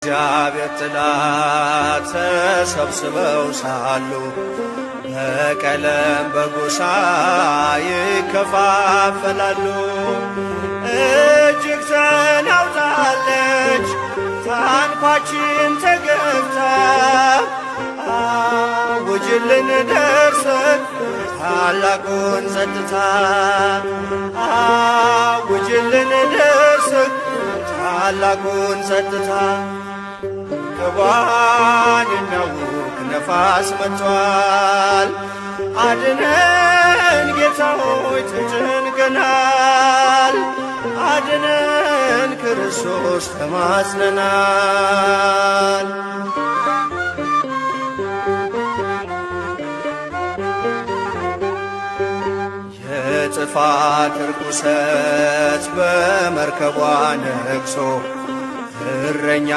እግዚአብሔር ጥላ ተሰብስበው ሳሉ በቀለም በጎሳ ይከፋፈላሉ። እጅግ ተናውጣለች ታንኳችን ተገፍታ፣ አውጅልን ደርሰን ታላቁን ጸጥታ፣ አውጅልን ደርሰን ታላቁን ጸጥታ። መርከቧን የሚያውክ ነፋስ መጥቷል። አድነን ጌታ ሆይ ተጨንቀናል። አድነን ክርስቶስ ተማጽነናል። የጥፋት ርኩሰት በመርከቧ ነግሶ እረኛ